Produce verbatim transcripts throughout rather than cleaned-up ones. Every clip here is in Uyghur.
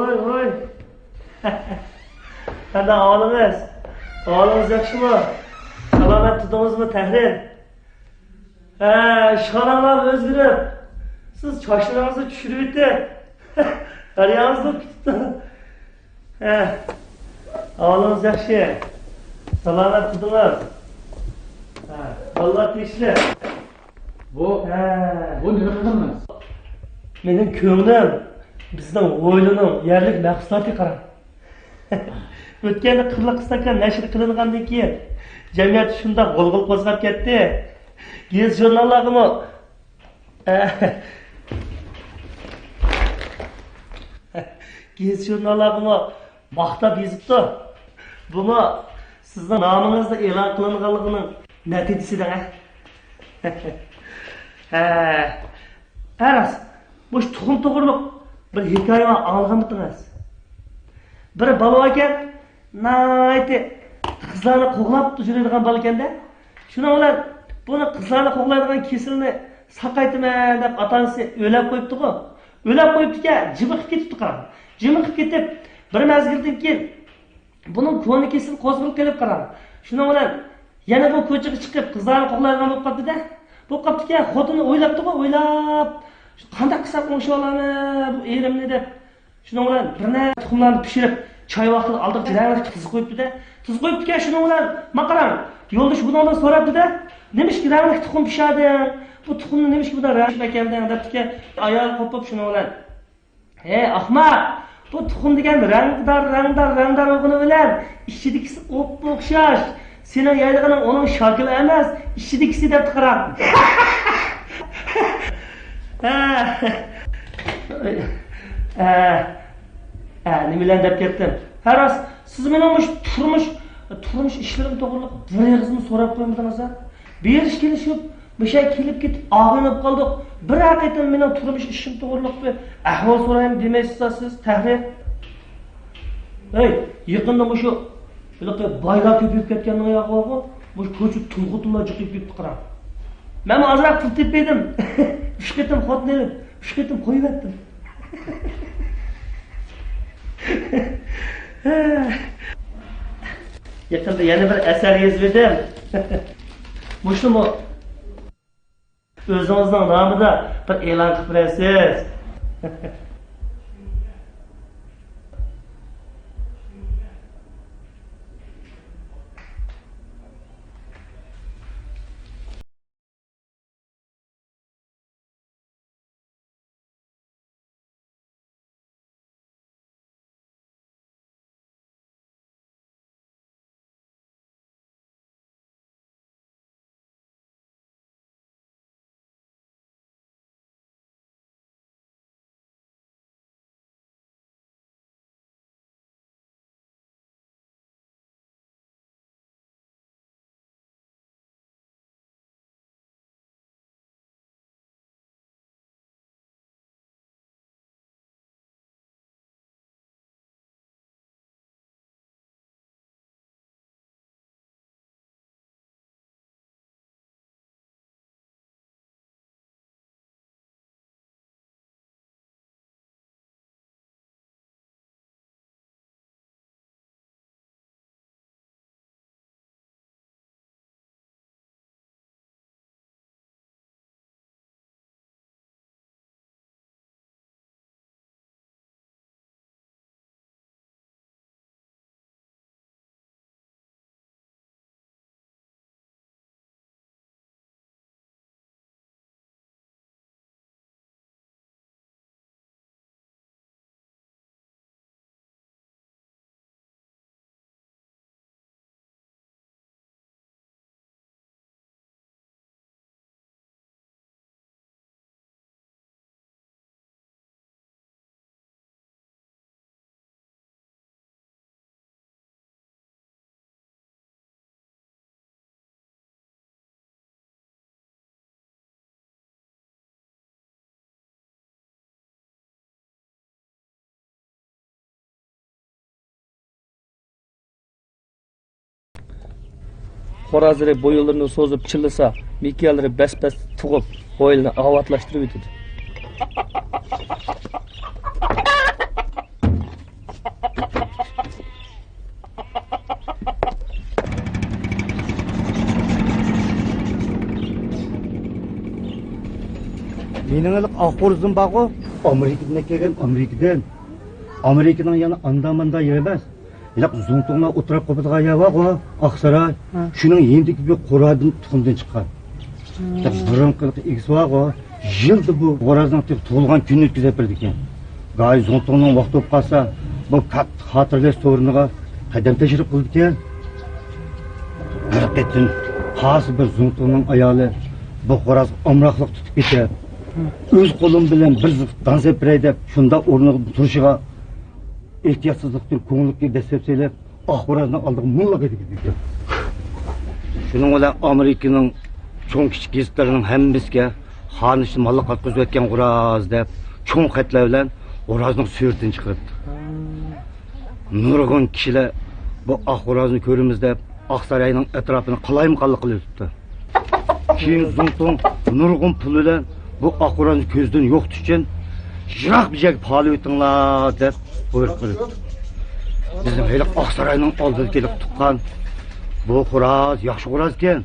ھوي، ھوي. قانداق ئەھۋالىڭىز؟ ئەھۋالىڭىز ياخشىمۇ؟ سالامەت تۇردىڭىزمۇ، تەھرىر؟ ھە، ئىشخاناڭلار ئۆزگىرىپ، سىز چاچلىرىڭىزنى چۈشۈرۈۋېتىپ، ھەر يېرىڭىزنى پۈتۈپ، ھە، ئەھۋالىڭىز ياخشى؟ سالامەت تۇردىڭىز؟ ھە، بالىلار تىنچلىق؟ بۇ، ھە، بۇ نېمە قىلدىڭىز؟ مېنىڭ كۆڭلۈم بىزنىڭ ھويلىنىڭ يەرلىك مەھسۇلاتى، قاراڭ. ئۆتكەندە قىرلىق ئىستاكان نەشر قىلىنغاندىن كېيىن، جەمئىيەت شۇنداق غۇلغۇلا قوزغاپ كەتتى. گېزىت-ژۇرناللارغىمۇ، گېزىت-ژۇرناللارغىمۇ ماختاپ يېزىپتۇ. بۇمۇ سىزنىڭ نامىڭىزنىڭ ئېلان قىلىنغانلىقىنىڭ نەتىجىسى دەڭ، ھە؟ ھە. ھە، راست. مۇشۇ تۇخۇم توغرۇلۇق بىر ھېكايە بار، ئاڭلىغانمىدىڭىز؟ بىر بالا باركەن، ناھايىتى قىزلارنى قوغلاپ يۈرىدىغان بالىكەن-دە. شۇنىڭ بىلەن بۇنى قىزلارنى قوغلايدىغان كېسىلىنى ساقايتىمەن دەپ ئاتا-ئانىسى ئۆيلەپ قويۇپتىغۇ. ئۆيلەپ قويۇپتىكەن، جىمىقىپ كېتىپتۇ، قاراڭ. جىمىقىپ كېتىپ، بىر مەزگىلدىن كېيىن بۇنىڭ كونا كېسىلى قوزغىلىپ قېلىپ، قاراڭ. شۇنىڭ بىلەن يەنە بۇ كوچىغا چىقىپ، قىزلارنى قوغلايدىغان بولۇپ قاپتۇ-دە. بولۇپ قاپتىكەن، خوتۇنى ئويلاپتىغۇ، ئويلاپ، قانداق قىلسام ئوڭشىۋالارمەن بۇ ئېرىمنى دەپ. شۇنىڭ بىلەن بىر نەچچە تۇخۇملارنى پىشۇرۇپ، چاي ۋاقتىدا ئالدىغا رەڭلىك تۇزغا قويۇپتۇ-دە. تۇز قويۇپتىكەن، شۇنىڭ بىلەن، ما قاراڭ، يولدىشى بۇنىڭدىن سوراپتۇ-دە، نېمىشقا رەڭلىك تۇخۇم پىشاردىڭ؟ بۇ تۇخۇمنى نېمىشقا بۇنداق رەڭلىك ئەكەلدىڭ؟ دەپتىكەن، ئايال قوپۇپ شۇنىڭ بىلەن. ھەي، ئەخمەق! بۇ تۇخۇم دېگەن رەڭدار، رەڭدار، رەڭدار بولغىنى بىلەن ئىچىدىكىسى ئوپئوخشاش. سېنىڭ يەيدىغىنىڭ ئۇنىڭ شاكىلى ئەمەس، ئىچىدىكىسى دەپتۇ، قاراڭ. ھە. ھە. ھە، نېمىلەرنى دەپ كەتتىم. ھە، راست، سىز مېنىڭ مۇشۇ تۇرمۇش، تۇرمۇش ئىشلىرىم توغرىلىق بىر ئېغىزمۇ سوراپ قويمىدىڭىز ھە؟ بېرىش كېلىشىپ، مۇشۇ يەرگە كېلىپ كېتىپ ئاغرىنىپ قالدۇق. بىرەر قېتىم مېنىڭ تۇرمۇش ئىشىم توغرۇلۇق بىر ئەھۋال سورايمۇ دېمەيسىز سىز، تەھرىر. ھەي، يېقىندا مۇشۇ ھېلىقى بايلار كۆپىيىپ كەتكەننىڭ ياقى بارغۇ، مۇشۇ كوچىدا تۇرغۇتلار جىقىيىپ كەتتى، قاراڭ. مەنمۇ ئازراق پۇل تېپىپ بەردىم. ئۈچ قېتىم خوتۇن ئېلىپ، ئۈچ قېتىم قويۇۋەتتىم. يېقىندا يەنە بىر ئەسەر يېزىۋىدىم. مۇشۇمۇ ئۆزىڭىزنىڭ نامىدا بىر ئېلان قىلىپ بېرەرسىز. خورازلىرى بويۇنلىرىنى سوزۇپ چىللىسا، مىكىيەلىرى بەس-بەس تۇغۇپ، ھويلىنى ئاۋاتلاشتۇرۇۋېتىدۇ. مېنىڭ ھېلىقى ئاق خورىزىم بارغۇ. ئامېرىكىدىن كەلگەن، ئامېرىكىدىن. ئامېرىكىنىڭ يەنە ئاندا-ماندا يېرى ئەمەس. ھېلىقى زۇڭتۇڭلار ئولتۇراپ قوپىدىغان يەر بارغۇ، ئاقساراي. ھە. شۇنىڭ يېنىدىكى بىر خورازدىن، تۇخۇمدىن چىققان. ھە. بۇرۇنقى ئىگىسى بارغۇ، يىلدا بۇ خورازنىڭ تېخى تۇغۇلغان كۈنىنى ئۆتكۈزۈپ بېرىدىكەن. گاھى زۇڭتۇڭنىڭ ۋاقتى بولۇپ قالسا، بۇ كاتتا خاتىرىلەش سورۇنىغا قەدەم تەشرىپ قىلىدىكەن. بىر قېتىم خاس بىر زۇڭتۇڭنىڭ ئايالى بۇ خورازغا ئامراقلىق تۇتۇپ كېتىپ، ئۆز قولۇم بىلەن بىر زىخ دان سەپىرەي دەپ، شۇنداق ئورنىدىن تۇرۇشىغا، ئېھتىياتسىزلىقتىن كۆڭلىگە دەسسەپ سېلىپ، ئاق خورازنىڭ ئالدىغا مۇنۇلارغا دېگۈدەك. شۇنىڭ بىلەن ئامېرىكىنىڭ چوڭ-كىچىك گېزىتلىرىنىڭ ھەممىسىگە خانىشنى ماللىق ئاتقۇزۇۋەتكەن خوراز دەپ چوڭ خەتلەر بىلەن خورازنىڭ سۈرىتىنى چىقىرىپتۇ. نۇرغۇن كىشىلەر بۇ ئاق خورازنى كۆرىمىز دەپ، ئاقساراينىڭ ئەتراپىنى قالايمىقانلىق قىلىۋېتىپتۇ. كېيىن زۇڭتۇڭ نۇرغۇن پۇل بىلەن بۇ ئاق خورازنى كۆزدىن يوقىتىش ئۈچۈن، يىراق بىر يەرگە پالىۋېتىڭلار دەپ بۇيرۇق بېرىپتۇ. بىزنىڭ ھېلىقى ئاقساراينىڭ ئالدىدىكى ھېلىقى تۇغقان، بۇ خوراز ياخشى خورازكەن،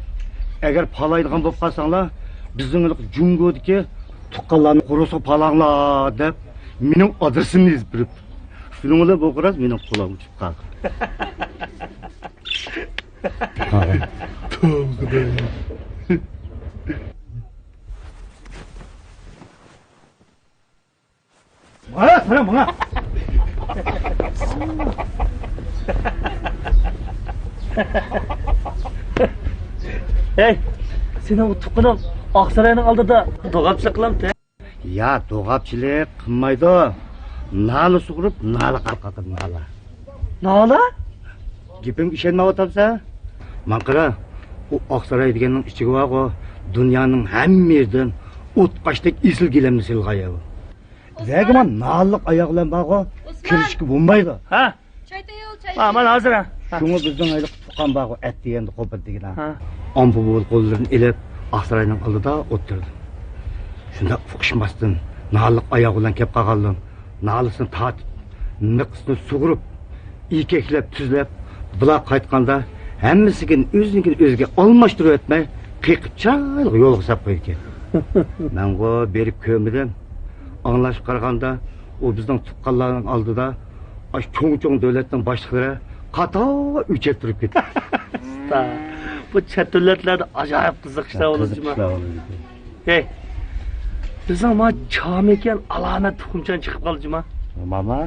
ئەگەر پالايدىغان بولۇپ قالساڭلار، بىزنىڭ ھېلىقى جۇڭگودىكى تۇغقانلارنىڭ قورۇسىغا پالاڭلار دەپ، مېنىڭ ئادرېسىمنى يېزىپ بېرىپتۇ. شۇنىڭ بىلەن بۇ خوراز مېنىڭ قولۇمغا چۈشۈپ قالدى. ماڭا، سانا، ماڭا. ھەي، سېنىڭ ئۇ تۇغقىنىڭ ئاقساراينىڭ ئالدىدا دوغاپچىلىق قىلامتى؟ يا، دوغاپچىلىق قىلمايدۇ. نالە سۇغۇرۇپ، نالە قارقىدۇ، نالە. نالە؟ گېپىمگە ئىشەنمەيۋاتامسەن؟ ماڭا قارا، ئۇ ئاقساراي دېگەننىڭ ئىچىگە بارغۇ، دۇنيانىڭ ھەممە يېرىدىن ئوتقاشتەك ئېسىل گىلەمنى سېلىغان يەر ئۇ. نەگىمۇ ناللىق ئاياغ بىلەن بارغۇ، ئۇسمان! كىرىشكە بولمايدۇ. ھە؟ چاي تەييار، چاي. ھە، مانا ھازىر، ھە. ھە. شۇڭا بىزنىڭ ھېلىقى تۇغقان بارغۇ، ئەت دېگەندە قوپىدۇ دېگىنە. ھە. ئامپۇ بوۋا قوللىرىنى ئېلىپ، ئاقساراينىڭ ئالدىدا ئولتۇردى. شۇنداق ئۇقۇشماستىن، ناللىق ئاياغ بىلەن كەپ قالغانلىقىن، نالىسىنى تارتىپ، مىقىسىنى سۇغۇرۇپ، ئېكەكلەپ، تۈزلەپ، بۇلار قايتقاندا ھەممىسىنىڭكىنى ئۆزىنىڭكىنى ئۆزىگە ئالماشتۇرۇۋەتمەي، قېقىپ چىرايلىق يولغا ساپ قويىدىكەن. مەنغۇ بېرىپ كۆرمىدىم. ئاڭلاشقا قارىغاندا، ئۇ بىزنىڭ تۇغقانلارنىڭ ئالدىدا ئاشۇ چوڭ-چوڭ دۆلەتنىڭ باشلىقلىرى قاتار ئۆچەت تۇرۇپ كېتىپتۇ. ئۇستا، بۇ چەت دۆلەتلەردە ئاجايىپ قىزىق ئىشلار بولىدۇ جۇما. قىزىق ئىشلار بولىدۇ. ھەي، بىزنىڭ ما چامىكەن ئالامەت تۇخۇمچان چىقىپ قالدى جۇما. ماما.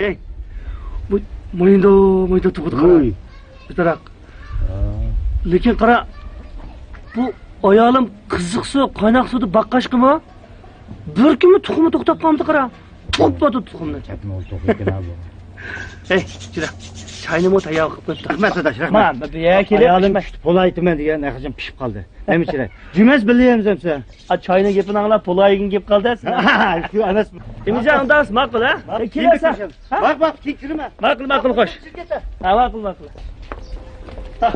ھەي، بۇ مۇيۇندو، مۇيۇندو تۇغۇدى قارا. ۋوي. بىتاراق. ھا. لېكىن قارا، بۇ ئايالىم قىزىق سۇ، قايناق سۇدا باققاچقىمۇ بىر كۈنمۇ تۇخۇمى توختاپ قالمىدى قارا. توپلاپ تۇخۇمنى. چەتمە ئۇل توغرا ئىكەن ھا بۇ. ھەي، جۈرە. چاينىمۇ تەييار قىلىپ قويۇپتۇ. رەھمەت ئاداش، رەھمەت. ما، بۇ يەرگە كېلىپ ئايالىم پىشماس. كۈتۈپ بولايتىمەن دېگەن، ھەقىچان پىشىپ قالدى. نېمە چىرە؟ جۈمەس بىللە يەمسەن؟ ئا، چاينىڭ گېپىنى ئاڭلاپ بولايىگىن گەپ قالدى سېنىڭ. شۇ ئەمەس. ئىمىجان، ئۇنداق ماقۇل، ھە؟ ماقۇل. كېلەسەن. ھە؟ ماقۇل، ماقۇل، كېلىپ كىرىمەن. ماقۇل، ماقۇل، خوش. ھە، ماقۇل، ماقۇل. ھە.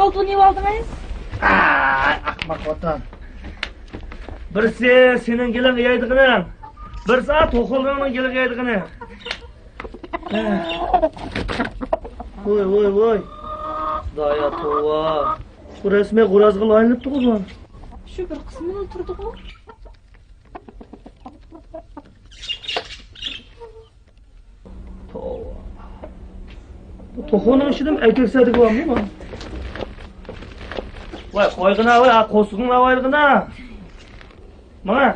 قولتۇقنى يېۋالدىڭىز؟ ئاي، ئەخمەق خوتۇن. بىرسى سېنىڭ گېلىڭ يەيدىغىنىڭ، بىرسى توخۇلىرىڭنىڭ گېلىغا يەيدىغىنىڭ. ۋوي، ۋوي، ۋوي. خۇدايا، توۋا. بۇ رەسمىي غورازغا ئايلىنىپتىغۇ بۇ. شۇ بىر قىسمىلا تۇرىدىغۇ. توۋا. بۇ توخۇنىڭ ئىچىدىمۇ ئەركەك سەدىگە بارمۇ بۇ؟ ۋاي، قويغىنا، ۋاي، قورسىقىڭنى ئاۋايلىغىنا. ماڭا.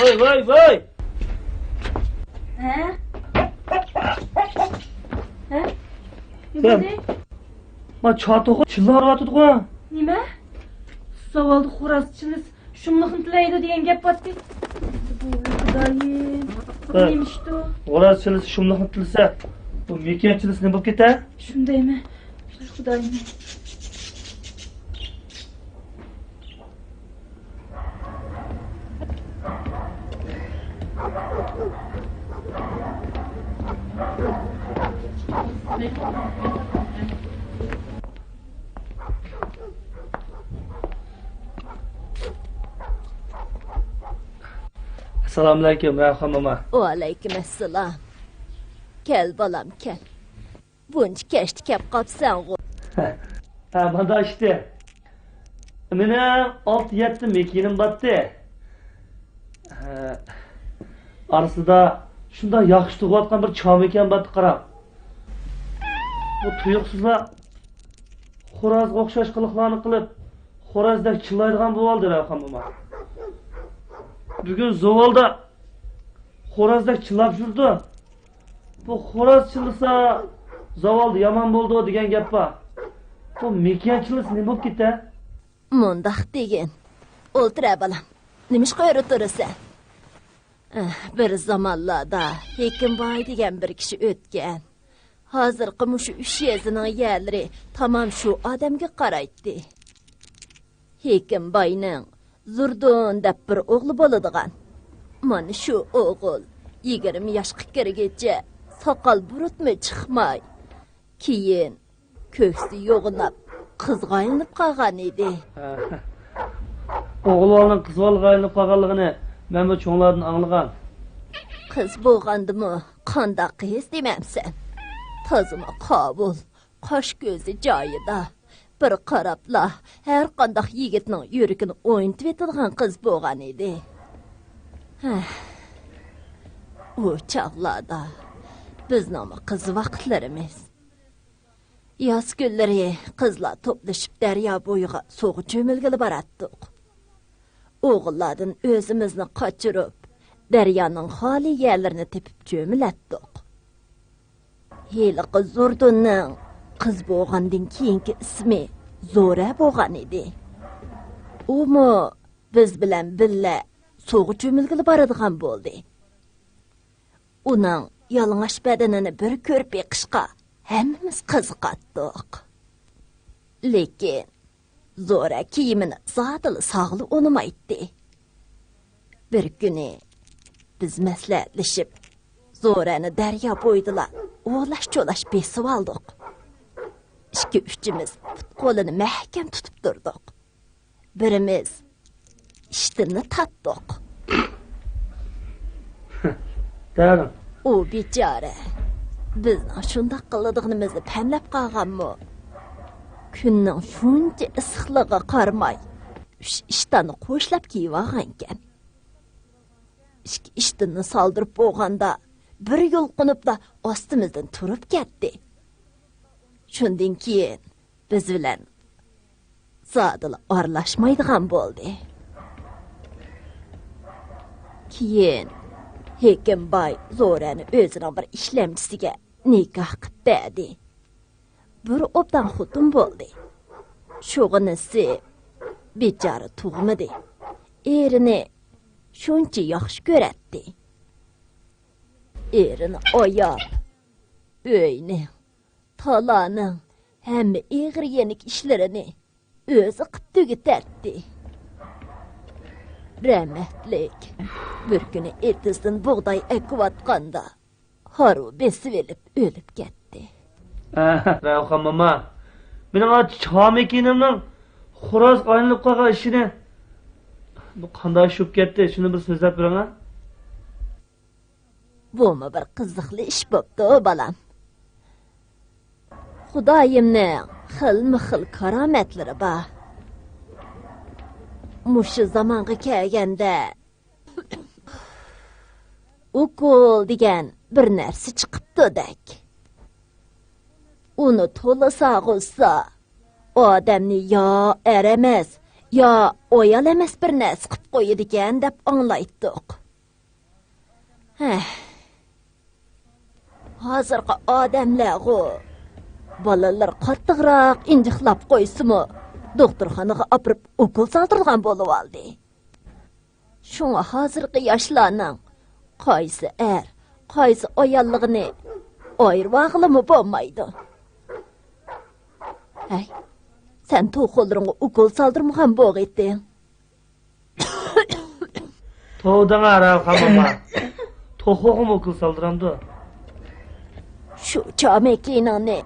ۋاي، ۋاي، ۋاي! ھە؟ ھە؟ نېمە بولدى؟ ما چاتۇقى چىللاۋاتىدىغۇ. نېمە؟ زاۋالدا خوراز چىللىسا شۇملۇقنى تىلەيدۇ دېگەن گەپ بارتى. خۇدايىم، بۇ ھە. نېمە ئىشتۇ؟ خوراز چىللىسا شۇملۇقنى تىلىسە، بۇ مېكىيان چىللىسا نېمە بولۇپ كېتە؟ شۇندايمۇ؟ خۇدايىم. ئەسسالامۇئەلەيكۇم، رەيھان موما. ۋەئەلەيكۇم ئەسسالام. كەل، بالام، كەل. بۇنچە كەچتە كەپ قاپسەنغۇ؟ ھە، مانا ئىشتى. مېنىڭ ئالتە-يەتتە مېكىيىنىم بارتى. ھە، ئارىسىدا شۇنداق ياخشى تۇغۇۋاتقان بىر چاۋ مېكىيان بارتى، قاراڭ. بۇ تۇيۇقسىزلا خورازغا ئوخشاش قىلىقلارنى قىلىپ، خورازدەك چىللايدىغان بولۇۋالدى رەيھان موما. بۈگۈن زاۋالدا خورازدەك چىللاپ يۈرىدۇ. بۇ خوراز چىللىسا، زاۋالدا يامان بولىدۇ دېگەن گەپ بار. بۇ مېكىيان چىللىسا نېمە بولۇپ كېتە؟ مۇنداق دېگىن. ئولتۇرە، بالام. نېمىشقا ئۆرە تۇرىسەن؟ ئەھ، بىر زامانلاردا ھېكىمباي دېگەن بىر كىشى ئۆتكەن. ھازىرقى مۇشۇ ئۈچ يېزىنىڭ يەرلىرى تامام شۇ ئادەمگە قارايتتى. ھېكىمباينىڭ زوردۇن دەپ بىر ئوغلى بولىدىغان. مانا شۇ ئوغۇل يىگىرمە ياشقا كىرگىچە ساقال بۇرۇتمۇ چىقماي، كېيىن كۆكسى يوغىناپ، قىزغا ئايلىنىپ قالغان ئىدى. ئوغۇل بالىنىڭ قىز بالىغا ئايلىنىپ قالغانلىقىنى مەنمۇ چوڭلاردىن ئاڭلىغان. قىز بولغاندىمۇ قانداق قىز دېمەمسەن؟ تازىمۇ قاۋۇل، قاش كۆزى جايىدا. بىر قاراپلا ھەر قانداق يىگىتنىڭ يۈرىكىنى ئوينىتىۋېتىدىغان قىز بولغان ئىدى. ھە، ئۇ چاغلاردا بىزنىڭمۇ قىز ۋاقىتلىرىمىز. ياز كۈنلىرى قىزلار توپلىشىپ دەريا بويىغا سۇغا چۆمۈلگىلى باراتتۇق. ئوغۇللاردىن ئۆزىمىزنى قاچۇرۇپ، دەريانىڭ خالىي يەرلىرىنى تېپىپ چۆمۈلەتتۇق. ھېلىقى زوردۇننىڭ قىز بولغاندىن كېيىنكى ئىسمى زورە بولغان ئىدى. ئۇمۇ بىز بىلەن بىللە سۇغا چۆمۈلگىلى بارىدىغان بولدى. ئۇنىڭ يالىڭاچ بەدىنىنى بىر كۆرۈپ بېقىشقا ھەممىمىز قىزىقاتتۇق. لېكىن زورا كىيىمىنى زادىلا ساغىلى ئۇنىمايتتى. بىر كۈنى بىز مەسلىھەتلىشىپ، زورەنى دەريا بويىدىلا ئولاش-چولاش بېسىۋالدۇق. ئىككى-ئۈچىمىز پۇت-قولىنى مەھكەم تۇتۇپ تۇردۇق. بىرىمىز ئىشتىننى تارتتۇق. دەۋېرىڭ. ئۇ بىچارە بىزنىڭ شۇنداق قىلىدىغىنىمىزنى پەملەپ قالغانمۇ؟ كۈننىڭ شۇنچە ئىسسىقلىقىغا قارىماي، ئۈچ ئىشتاننى قوشلاپ كىيىۋالغانىكەن. ئىككى ئىشتىننى سالدۇرۇپ بولغاندا، بىر يۇلقۇنۇپلا ئاستىمىزدىن تۇرۇپ كەتتى. شۇندىن كېيىن بىز بىلەن زادىلا ئارىلاشمايدىغان بولدى. كېيىن ھېكىمباي زورەنى ئۆزىنىڭ بىر ئىشلەمچىسىگە نىكاھ قىلىپ بەردى. بىر ئوبدان خوتۇن بولدى. شۇغىنىسى بىچارە تۇغمىدى. ئېرىنى شۇنچە ياخشى كۆرەتتى. ئېرىنى ئاياپ، ئۆينى، تالانىڭ ھەممە ئېغىر يېنىك ئىشلىرىنى ئۆزى قىپ تۈگىتەتتى. رەھمەتلىك بىر كۈنى ئېتىزدىن بۇغداي ئەكىۋاتقاندا، ھارۋا بېسىۋېلىپ ئۆلۈپ كەتتى. ئە، رەۋخان موما، مېنىڭ ئا چامىكىنىمنىڭ خوراز ئايلىنىپ قالغان ئىشىنى، بۇ قانداق ئىش بولۇپ كەتتى؟ شۇنى بىر سۆزلەپ بېرىڭە. بۇمۇ بىر قىزىقلىق ئىش بوپتۇ، بالام. خۇدايىمنىڭ خىلمۇ خىل كارامەتلىرى بار. مۇشۇ زامانغا كەلگەندە، ئوكۇل دېگەن بىر نەرسە چىقىپتۇدەك. ئۇنى تولا ساغۇزسا، ئادەمنى يا ئەر ئەمەس، يا ئايال ئەمەس بىر نەرسە قىپ قويىدىكەن دەپ ئاڭلايتتۇق. ھەھ. ھازىرقى ئادەملەرغۇ، بالىلىرى قاتتىقراق ئىنجىقلاپ قويسىمۇ، دوختۇرخانىغا ئاپىرىپ ئوكۇل سالدۇرىدىغان بولۇۋالدى. شۇڭا ھازىرقى ياشلارنىڭ قايسى ئەر، قايسى ئاياللىقىنى ئايرىۋالغىلىمۇ بولمايدۇ. ھەي، سەن توخۇلىرىڭغا ئوكۇل سالدۇرمىغان بولغىيتتىڭ. توۋا دەڭە، رەۋخان موما. توخۇغىمۇ ئوكۇل سالدۇرامدۇ؟ شۇ چامىكىنىڭنى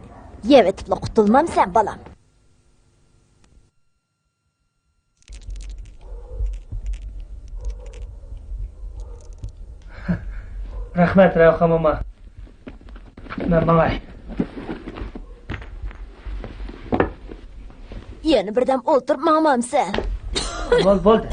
يەۋېتىپلا قۇتۇلمامسەن، بالام؟ رەھمەت، رەۋخان موما. مەن ماڭاي. يەنە بىردەم ئولتۇرۇپ ماڭمامسەن؟ بول، بولدى.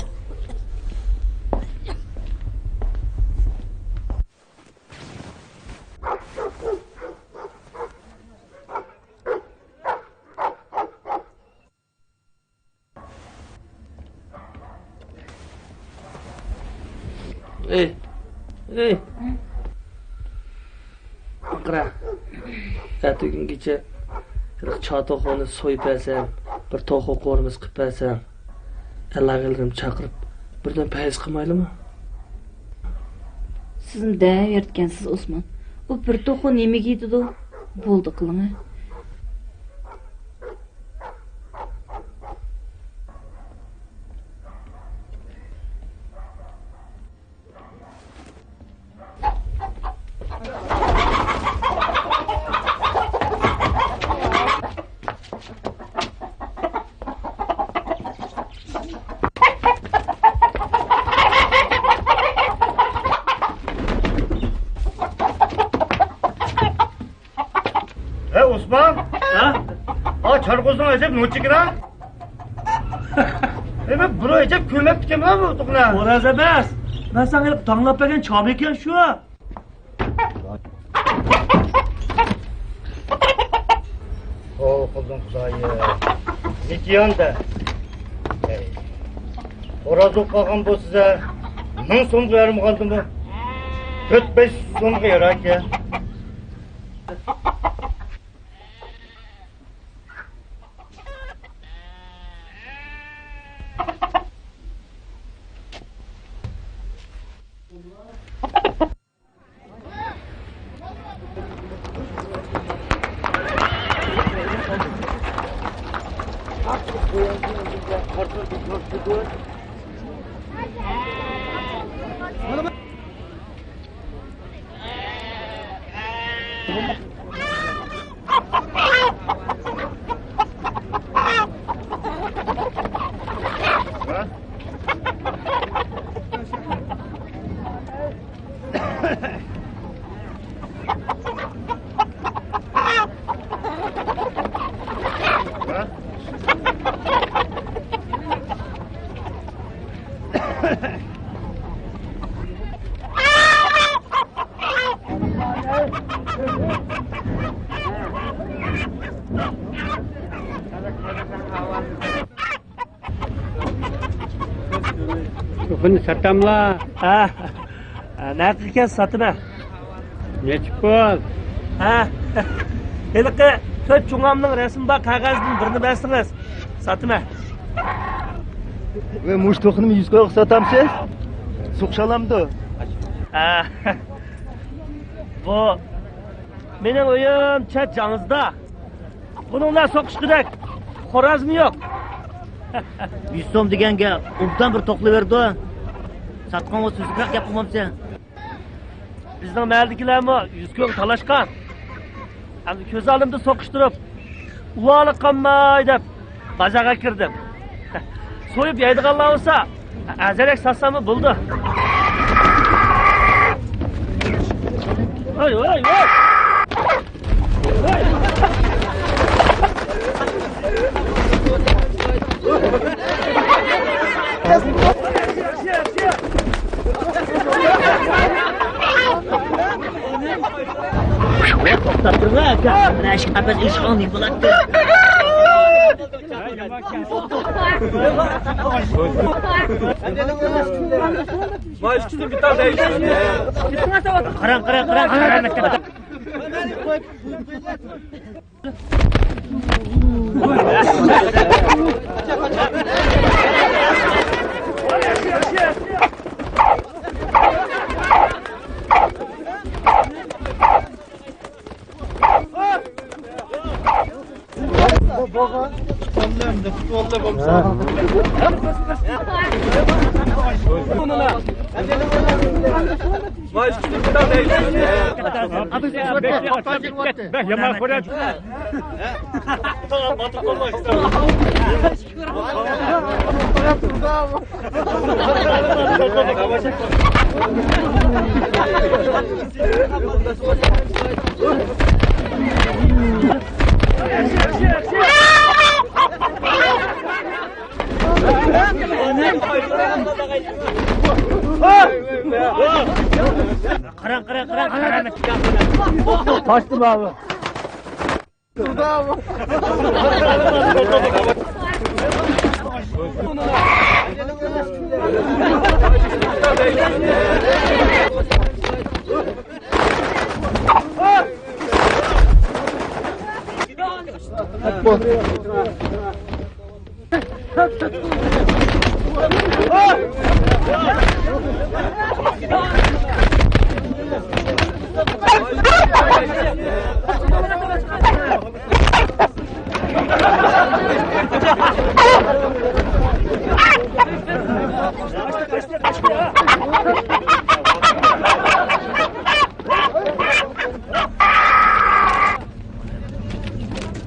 ئەي، ئەي. قارا، ئەتىگۈنگىچە بىر چاتاقنى سويۇپ بەرسەم، بىر توخۇ قورۇمىسى قىلىپ بەرسەم، ئەلاغىلىرىم چاقىرىپ، بىردەم پەيز قىلمايلىمۇ؟ سىزمۇ دەۋېرىدىكەنسىز، ئوسمان. ئۇ بىر توخۇ نېمىگە يېتىدۇ؟ بولدى قىلىڭە. ھە، ئوسمان؟ ھە؟ ئا، چارغۇزنىڭ ئەجەب نوچىكىنا. ھە، مەن بۇرۇن ئەجەب كۆرمەپتىكەنمەن بۇ تۇغنى. خوراز ئەمەس. مەن ساڭا ھېلىقى داڭلاپ بەرگەن چامىكەن شۇ. توۋا قىلدىم خۇدايىم. نېكىيان دە. ھەي. خوراز بولۇپ قالغان بولسىزە، مىڭ سومغا يارىمىغاندىمۇ؟ تۆت بەش سومغا ياراكەن. بۇنى ساتاملا؟ ھە. نەقىگە ساتىمەن. نەچچە پۇل؟ ھە. ھېلىقى تۆت چوڭامنىڭ رەسىمى بار قەغەزدىن بىرنى بەرسىڭىز، ساتىمەن. ۋە مۇشۇ توخۇنى يۈز كويغا ساتامسىز؟ سوقۇشالامدۇ؟ ھە. بۇ مېنىڭ ئۆيۈم چەت جاڭزىدا. بۇنىڭ بىلەن سوقۇشقۇدەك خورازمۇ يوق. يۈز سوم دېگەنگە ئوبدان بىر توقلىۋېرىدۇ. ساتقانغا سۆزلۈكرەك گەپ قىلمامسەن؟ بىزنىڭ مەھەللىدىكىلەرمۇ يۈز كۆڭ تالاشقان. ئەمدى كۆز ئالدىمدا سوقۇشتۇرۇپ، ئۇۋالىق قالماي دەپ بازارغا كىردىم. سويۇپ يەيدىغانلار بولسا، ئەزەلەك ساتساممۇ بولىدۇ. ۋاي، ۋاي، ۋاي! توختاپ تۇرۇڭ ئاكا. مانا ئىشىك قەپەس ئېچىلغان بولاتتى. قاراڭ، قاراڭ، قاراڭ، قاراڭ. قاراڭ، قاراڭ، قاراڭ، قاراڭ. قاچتى بابا.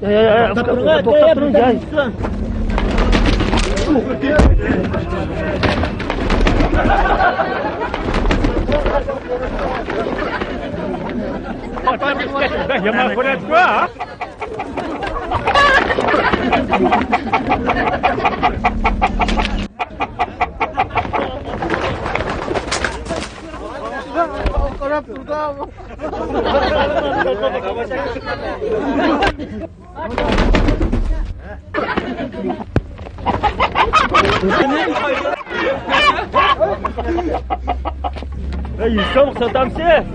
يا، يا، يا، توختاپ تۇرۇڭ، توختاپ تۇرۇڭ، يا. يامان كۆرۈنۈپ تۇرۇڭ، ھە؟ قاراپ تۇرىدۇ. يۈز سوم ساتامسىز؟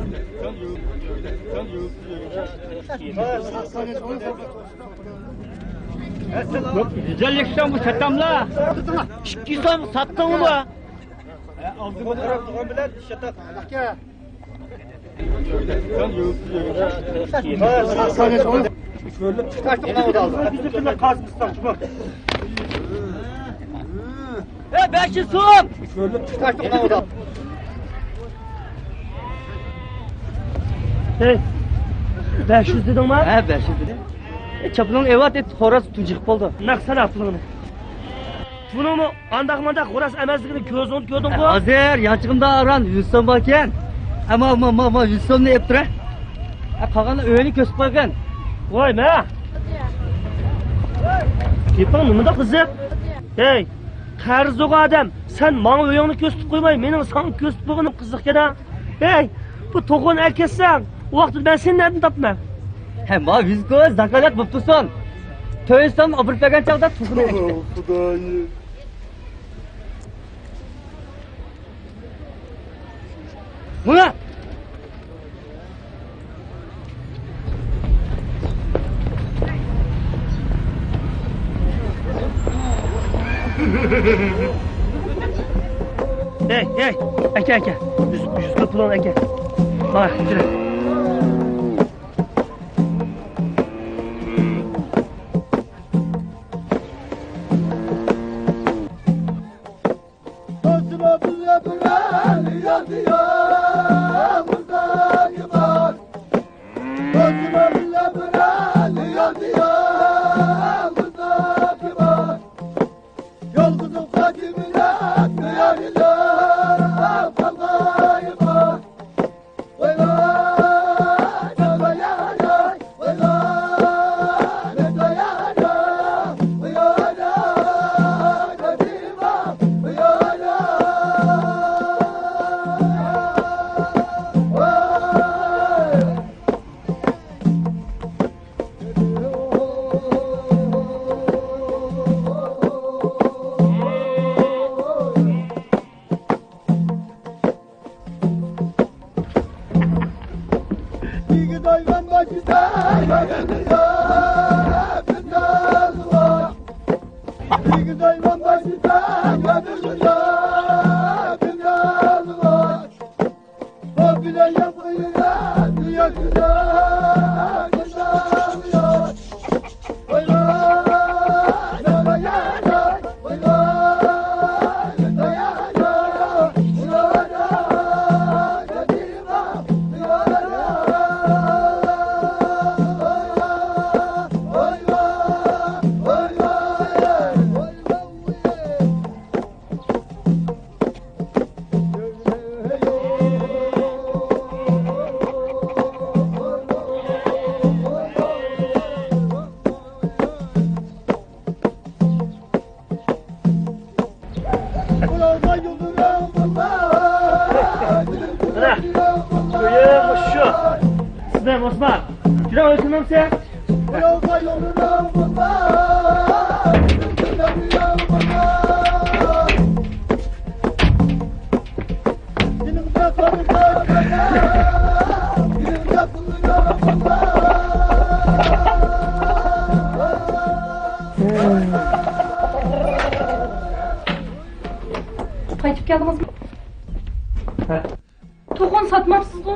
يۈز ئەللىك سوم ساتاملا؟ ئىككى يۈز سوم ساتتىڭمۇ؟ ھە، بەش يۈز سوم. ھەي، بەش يۈز دېدىڭما؟ ھە، بەش يۈز دېدىم. ئە، چاپىنىڭنى ئېۋەت، خوراز تۇنجۇقۇپ قالدى. نەق سانا پۇلۇڭنى. بۇنىڭمۇ ئانداق-مانداق خوراز ئەمەسلىكىنى كۆزۈڭدە كۆردۈڭغۇ؟ ھازىر يانچىقىمدا ئاران يۈز سوم باركەن. ئەمما، ما، ما، ما، يۈز سومنى ئېلىپ تۇرە. ئە، قالغاننى ئۆينى كۆرسىتىپ قويغىن. ۋاي، مە! گېپىڭ نېمىدە قىزىق؟ ھەي، قەرزىغۇ ئادەم، سەن ماڭا ئۆيۈڭنى كۆرسىتىپ قويماي، مېنىڭ ساڭا كۆرسىتىپ قويغىنىم قىزىق-كەن-ھە. ھەي، بۇ توخۇنى ئەكەتسەڭ، ئۇ ۋاقىتتا مەن سېنى نەدىن تاپىمەن؟ ھە، ما ۋىزكو زاكالەت بوپ تۇرسۇن. تۆت يۈز سوم ئاپىرىپ بەرگەن چاغدا توخۇنى ئەكەت. خۇدايىم. مانا! ھەي، ھەي، ئەكە، ئەكە. يۈز، يۈز پۇلۇڭنى ئەكە. مانا، كېلە. مانا، ئۆيۈم مۇشۇ. سىزنىڭ ئوسمان. كىرىڭ، ئۆتۈنمەمسەن؟ قايتىپ كەلدىڭىزمۇ؟ ھە. توخۇنى ساتماپسىزغۇ؟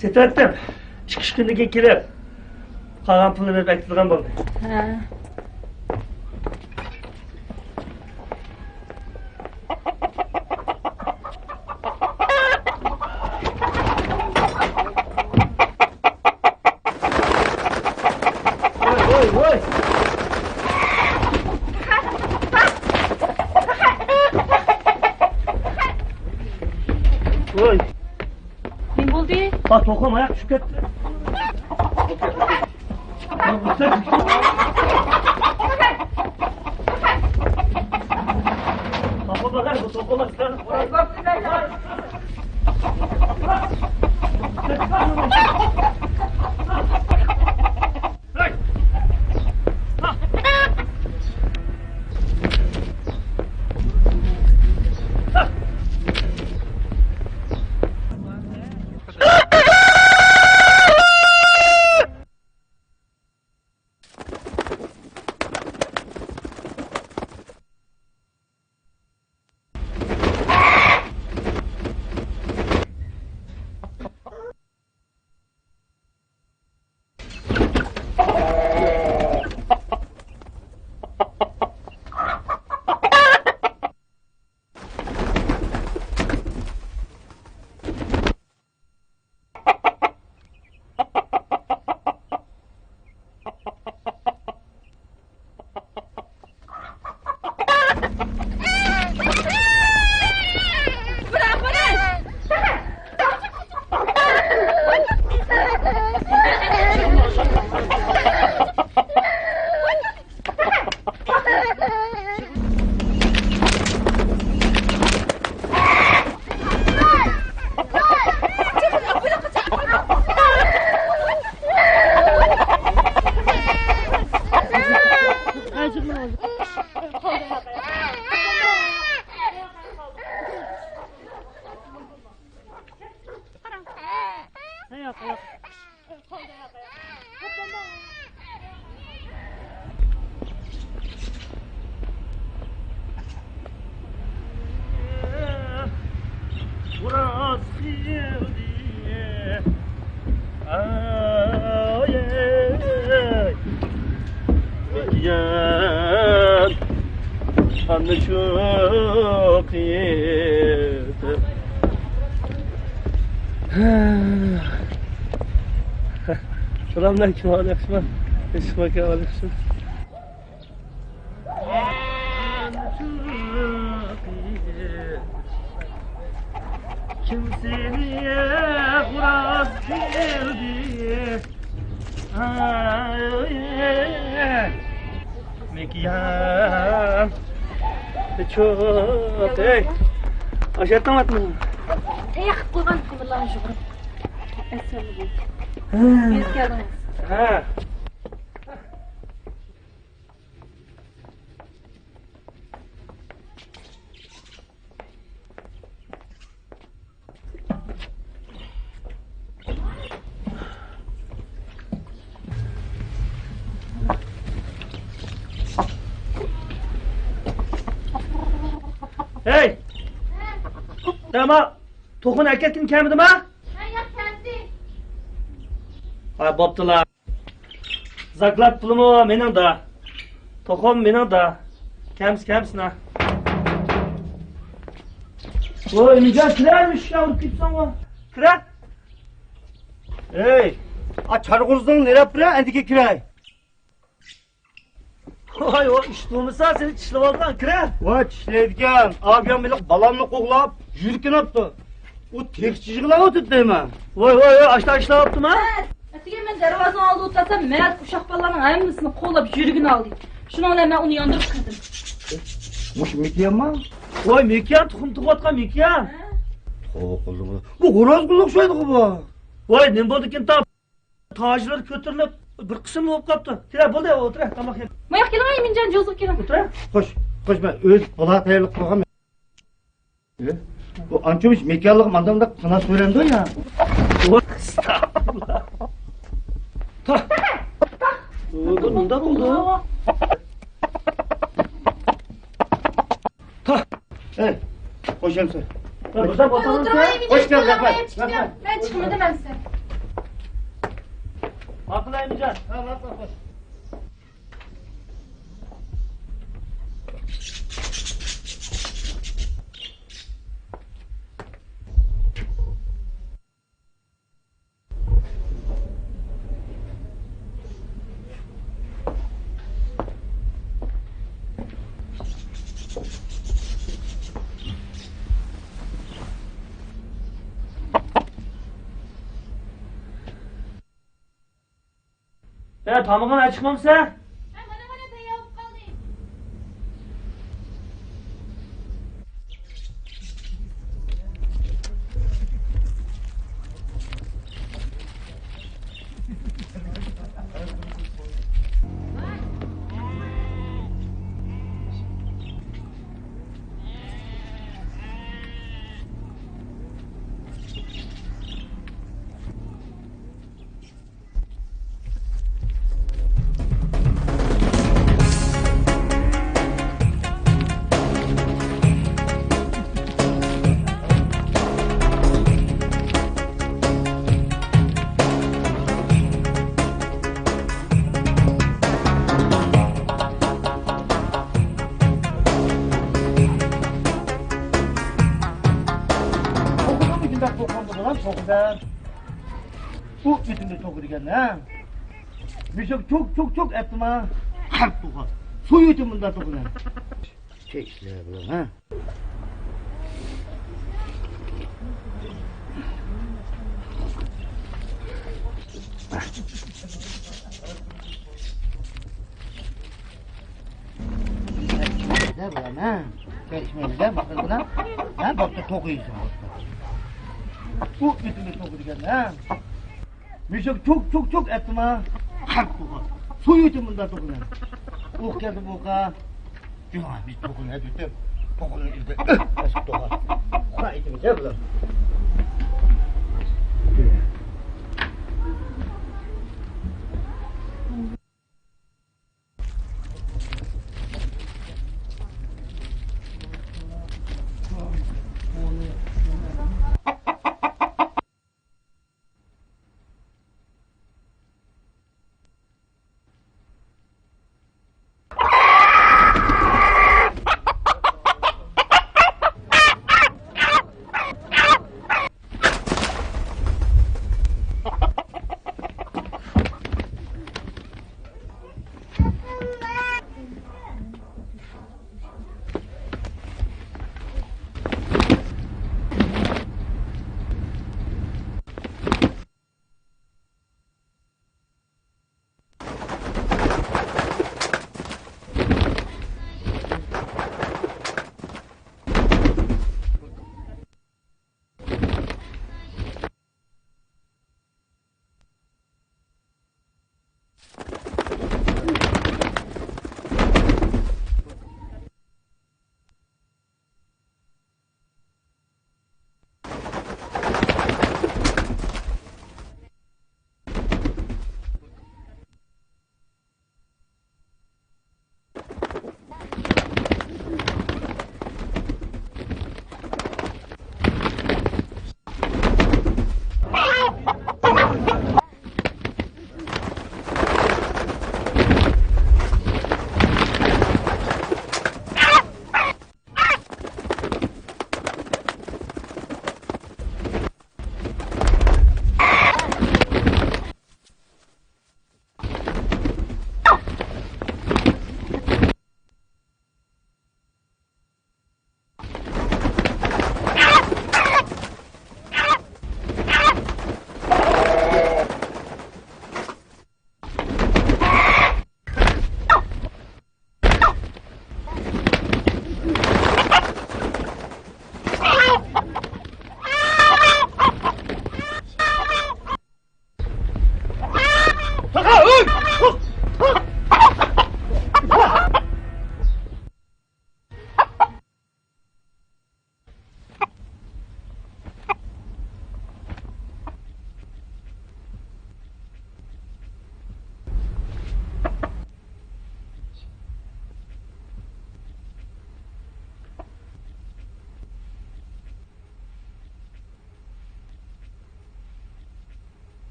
سېتىۋەتتىم. ئىككى-ئۈچ كۈندىن كېيىن كېلىپ، قالغان پۇلنى بېرىپ ئەكېتىدىغان بولدى. ھە. ۋاي، ۋاي، ۋاي. ۋاي. نېمە بولدى؟ ھا، توخۇم ئاياق چۈشۈپ كەتتى. قاننى چوقۇيتىپ. سالاملىكىم، ئەھۋال ياخشىمۇ؟ ياخشىمۇ ئەھۋال، ياخشىمۇ؟ كىم سېنى خوراز قىلدى؟ مېكىيان. چوق، ئەي. ئاشۇ يەردىڭلارمۇ؟ تەييار قىلىپ قويغان قىمىرلارنى يۇغۇرۇپ. ئەسەرلىك. ھە. كېلىپ كەلدىڭىز. ھە. ھەي! سەن ما توخۇنى ئەكەتكىن كەلمىدىما؟ ھە، ياق، كەلدى. ھاي، بوپتۇلا. زاكلات پۇلىمۇ مېنىڭدا. توخۇم مېنىڭدا. كەمسە، كەمسىنا. ۋوي، ئىمىجان، كىرەر، ئىشىكنى ئۇرۇپ كېتىسەنغۇ. كىرە. ئەي، ئا، چارغۇزنىڭ نېرەپ بىرە، ئەندىكى كىرەي. ۋاي، ئۇ ئىش بولمىسا، سېنى چىشلىۋالىدۇ، كىرە. ۋاي، چىشلەيدىكەن. ئابىيام بېلىق بالامنى قوغلاپ، يۈرىكىنى ئاپتۇ. ئۇ تېخىچە يىغلاۋاتىدۇ دەيمەن. ۋاي، ۋاي، ۋاي، ئاشتا ئىشلەۋاپتىما؟ ئەتىگەن مەن دەرۋازىنىڭ ئالدىدا ئولتۇرسام، مەھەللىدىكى ئۇششاق بالىلارنىڭ ھەممىسىنى قوغلاپ يۈرىكىنى ئالدى. شۇنىڭ بىلەن مەن ئۇنى ياندۇرۇپ كىردىم. مۇشۇ مېكىيانما؟ ۋاي، مېكىيان، تۇخۇم تۇغۇۋاتقان مېكىيان. ھە؟ توۋا قىلدىم. بۇ ھورازغا ئوخشايدىغۇ بۇ. ۋاي، نېمە بولدىكىن تاپ؟ تاجلىرى كۆتۈرۈلۈپ، بىر قىسىم بولۇپ قاپتۇ. كېلە، بولدى، ئولتۇرە، تاماق يەپ. ماياق كېلىڭ، ئىمىنجان، جوزىغا كېلىڭ. ئولتۇرە. خوش، خوش، مەن ئۆز بۇلا تەييارلىق قىلغان. ئە؟ بۇ ئانچە مۇنچە مېكىيانلىقى مانداق مۇنداق قانات كۆرەمدۇ يا؟ ئەستەغپۇرۇللا. تا. بۇ مۇنداق بولدى. تا. ئەي، خوش ئەمسە. مەن بىردەم ئولتۇرۇپ، ئولتۇرۇپ، خوش كەلدىڭ، رەھمەت، رەھمەت. مەن چىقمىدىم ئەمسە. ماقۇل، ئەمىجان. ھە، ماقۇل، خوش. يا، تامىقىڭ ئاچىقمامسەن؟ ھە، مانا، مانا، تەييار بولۇپ قالدى. بۇ ئېتىمنى توغرىگەن، ھە؟ مۇشۇ چوك، چوك، چوك ئەتتىما. قارت توغا. سويۇۋېتىم بۇنداق توغىنى. چەكلەر بۇلار، ھە؟ دە بۇلار، ھە؟ چاي ئىچمەيلى دە، بۇلار. ھە، بوپتۇ، توغرا يېسۇن. ئۇ ئېتىمنى توغرىگەن، ھە؟ مۇشۇ چوك، چوك، چوك ئەتتىما. قارت توغا. سويۇۋېتىم بۇنداق توغىنى. ئوق كەلدى بۇ ئوققا. جۇما، بىز توغىنى ھەدىتىپ، توغىنى ئىزدەپ، ئۆھ، ئاشىق توغا. خۇدا ئېتىمىز يا بۇلار.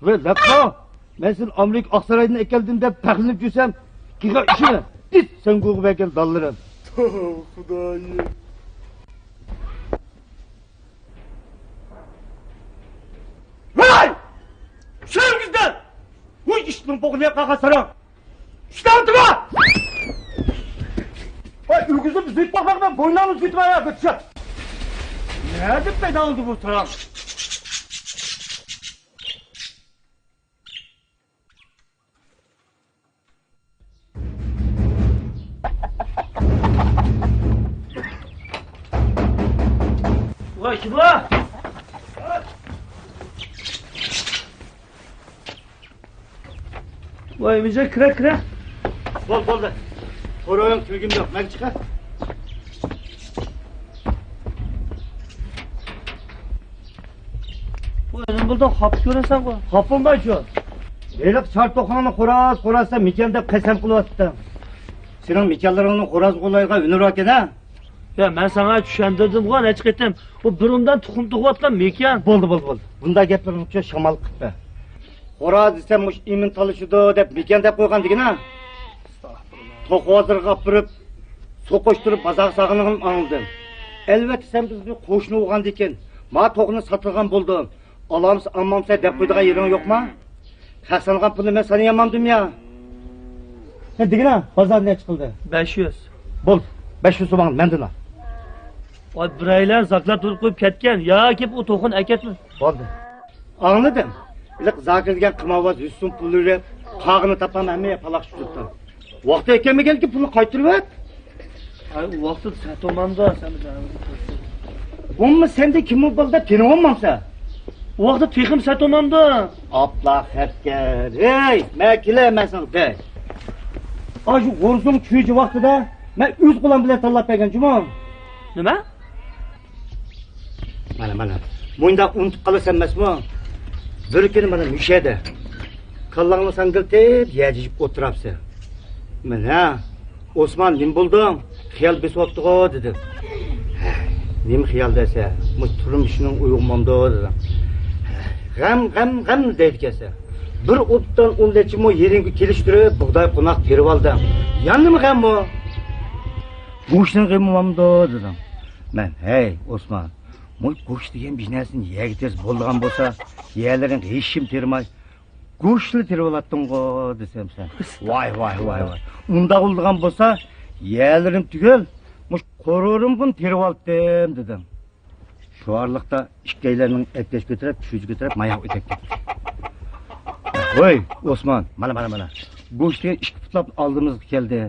ۋەي، لەپپا! مەن سېنى ئامېرىكا ئاقسارايدىن ئەكەلدىم دەپ پەخىرلىنىپ يۈرسەم، قىغا ئىشىنى ئىت سەڭگۈغا بەرگەن دانلىرىم. توۋا، خۇدايىم. ۋاي! چۈشۈرۈڭىزدە! ۋۇي، ئىشنىڭ بوغۇنى قالغان ساراڭ! ئىشتاڭتىما! ۋاي، ئۆگزۈم زۈيت باقماقتا بوينۇڭنى زۈيتۈپ ئايا، بىر چىق! نەدە پەيدا بولدى بۇ ساراڭ؟ ۋاي، كىم بۇ؟ ۋاي، ئىمىنجان، كىرە، كىرە. بول، بولدى. خورايىڭ كۈلگۈم يوق، مەن چىقە. بۇ ئۆزۈڭ بولدۇڭ، خاپا كۆرۈنسەڭغۇ. خاپا بولمايچۇ. ھېلىقى چار توخۇڭنى خوراز، خوراز دەپ مېكىيان دەپ قەسەم قىلىۋاتىدۇ. سېنىڭ مېكىيانلىرىڭنى خوراز غۇلايغا ئۈنۈۋەركەن ھە؟ يا، مەن ساڭا چۈشەندۈردۈمغۇ نەچچە قېتىم. بۇ بۇرۇندىن تۇخۇم تۇغۇۋاتقان مېكىيان. بولدى، بولدى، بولدى. بۇنداق گەپلىرىڭنى شامال قىلىپ بەر. خوراز دېسەم مۇشۇ ئىمىن تالىشىدۇ دەپ مېكىيان دەپ قويغان دېگىنە. توخۇ بازىرىغا ئاپىرىپ، سوقۇشتۇرۇپ بازارغا سالغىنىڭنى ئاڭلىدىم. ئەلۋەتتە، سەن بىزنىڭ قوشنا بولغاندىكىن، ما توخۇنى ساتىدىغان بولدۇم. ئالامسە، ئالمامسە دەپ قويىدىغان يېرىڭ يوقما؟ خەق سانىغان پۇلنى مەن سانىيالمامدىم يا. ھە، دېگىنە، بازار نەچچە قىلدى؟ بەش يۈز. بول، بەش يۈز سوماڭنى مەندىن ئال. ۋاي، بىرەيلەن زاكلات بولۇپ قويۇپ كەتكەن ياكى بۇ توخۇنى ئەكەتمە. بولدى. ئاڭلىدىم. ھېلىقى زاكىر دېگەن قىمارۋاز يۈز سوم پۇل بېرىپ، قاغىنى تاپالماي ھەممە يەر پالاقشا تۇرۇپتۇ. ۋاقتى يەتكەنمىكەنكىن، پۇلنى قايتۇرۇۋەت. ئاي، ئۇ ۋاقتىدا سەتومامدا سەن. بۇمۇ سەندە كىممۇ بالدا تېنىۋالمامسەن؟ ئۇ ۋاقتىدا تېخىمۇ سەتومامدا. ئاپلا خەتكەر. ھەي، مەن كېلەي، مەن ساڭا دەي. ئاشۇ غورزۇڭ چۈجە ۋاقتىدا مەن ئۆز قولۇم بىلەن تاللاپ بەرگەن جۇمۇ. نېمە؟ مانا، مانا، مۇنداق ئۇنتۇپ قالىسەن ئەمەسمۇ؟ بىر كۈنى مانا مۇشۇ يەردە كاللاڭنى ساڭگىلىتىپ يەجىشىپ ئولتۇرامسەن. مانا، ئوسمان، نېمە بولدۇڭ؟ خىيال بېسىۋاپتىغۇ، دېدىم. ھە، نېمە خىيال دېسە، مۇشۇ تۇرمۇشنىڭ ئويغىمامدۇ، دېدىم. ھە، غەم، غەم، غەم دەيدىكەنسەن. بىر ئوبدان ئون نەچچە مو يېرىڭگە كېلىشتۈرۈپ، بۇغداي قوناق تېرىۋالدىڭ. يەنە نېمە غەم بۇ؟ گۆشنىڭ غېمى بارمىدۇ، دېدىم. مەن، ھەي، ئوسمان، مۇ گۆش دېگەن بىر نەرسىنى يەرگە تېرىسا بولىدىغان بولسا، يەرلىرىڭ ھېچنېمە تېرىماي، گۆشلا تېرىۋالاتتىڭغۇ، دېسەم سەن. ۋاي، ۋاي، ۋاي، ۋاي. ئۇنداق بولىدىغان بولسا، يەرلىرىم تۈگۈل، مۇشۇ قورۇرۇمغىمۇ تېرىۋالاتتىم، دېدىم. شۇ ئارىلىقتا ئىككىيلەننىڭ ئەپكەش كۆتۈرۈپ، چۈجە كۆتۈرۈپ، ماياق ئۆتۈپ كەتتى. ۋوي، ئوسمان، مانا، مانا، مانا. گۆش دېگەن ئىككى پۇتلاپ ئالدىمىزغا كەلدى.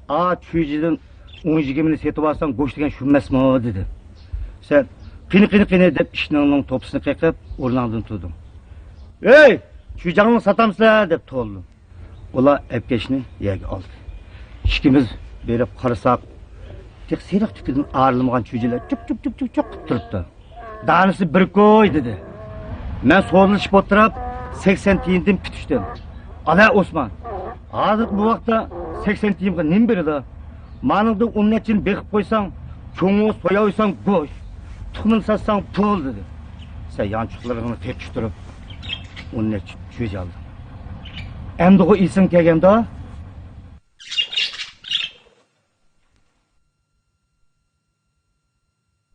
ئا، چۈجىدىن ئون يىگىرمىنى سېتىۋالساڭ، گۆش دېگەن شۇ ئەمەسمۇ؟ دېدى. سەن، قېنى، قېنى، قېنى دەپ، ئىشىكنىڭ توپىسىنى قېقىپ، ئورنۇڭدىن تۇردۇڭ. ھەي، چۈجەڭنى ساتامسىلەر؟ دەپ توۋلىدىم. ئۇلار ئەپكەشنى يەرگە ئالدى. ئىككىمىز بېرىپ قارىساق، تېخى سېرىق تۈكىدىن ئايرىلمىغان چۈجىلەر چۇپ، چۇپ، چۇپ، چۇپ، چۇپ قىلىپ تۇرۇپتۇ. دانىسى بىر كوي، دېدى. مەن سودىلىشىپ ئولتۇرۇپ، سەكسەن تىيىندىن پۈتۈشتۈم. ئالا، ئوسمان، ھازىرقى بۇ ۋاقىتتا سەكسەن تىيىنغا نېمە بېرىدۇ؟ مانىڭدىن ئون نەچچىنى بېقىپ قويساڭ، چوڭ سوياۋېسەڭ گۆش، تۇخۇمىنى ساتساڭ پۇل، دېدى. سەن يانچۇقلىرىڭنى تېپىشتۇرۇپ، ئون نەچچە چۈجە ئالدىم. ئەمدىغۇ ئېسىڭ كەلگەندۇ؟